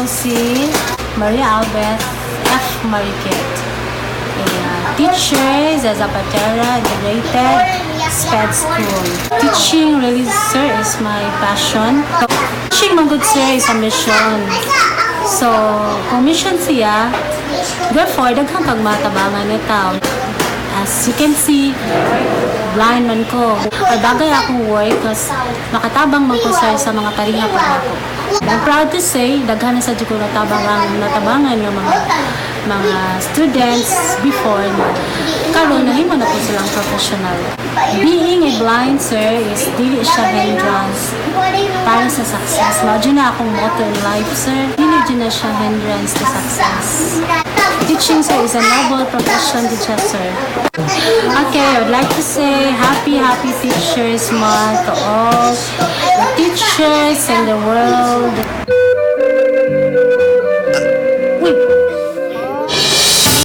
Ako si Maria Albeth F. Mariquit, a teacher sa Zapatera Integrated SPED School. Teaching really, sir, is my passion. Teaching man gud, sir, is a mission. So, kung mission siya, therefore, daghang kag matabangan ni tao. As you can see, blind man ko. Ay bagay akong work kasi makatabang man ko, sir, sa mga pareha pa nako. I'm proud to say, daghan na sa ko natabangan ng mga students before na karon nahimo na po silang professional. Being a blind, sir, is dili siya hindrance para sa success. Mao jud na akong motto in life, sir. Dili jud na siya hindrance to success. Teaching, sir, is a noble profession jud siya, sir. Okay, I would like to say happy, happy Teachers Month to all the teachers in the world.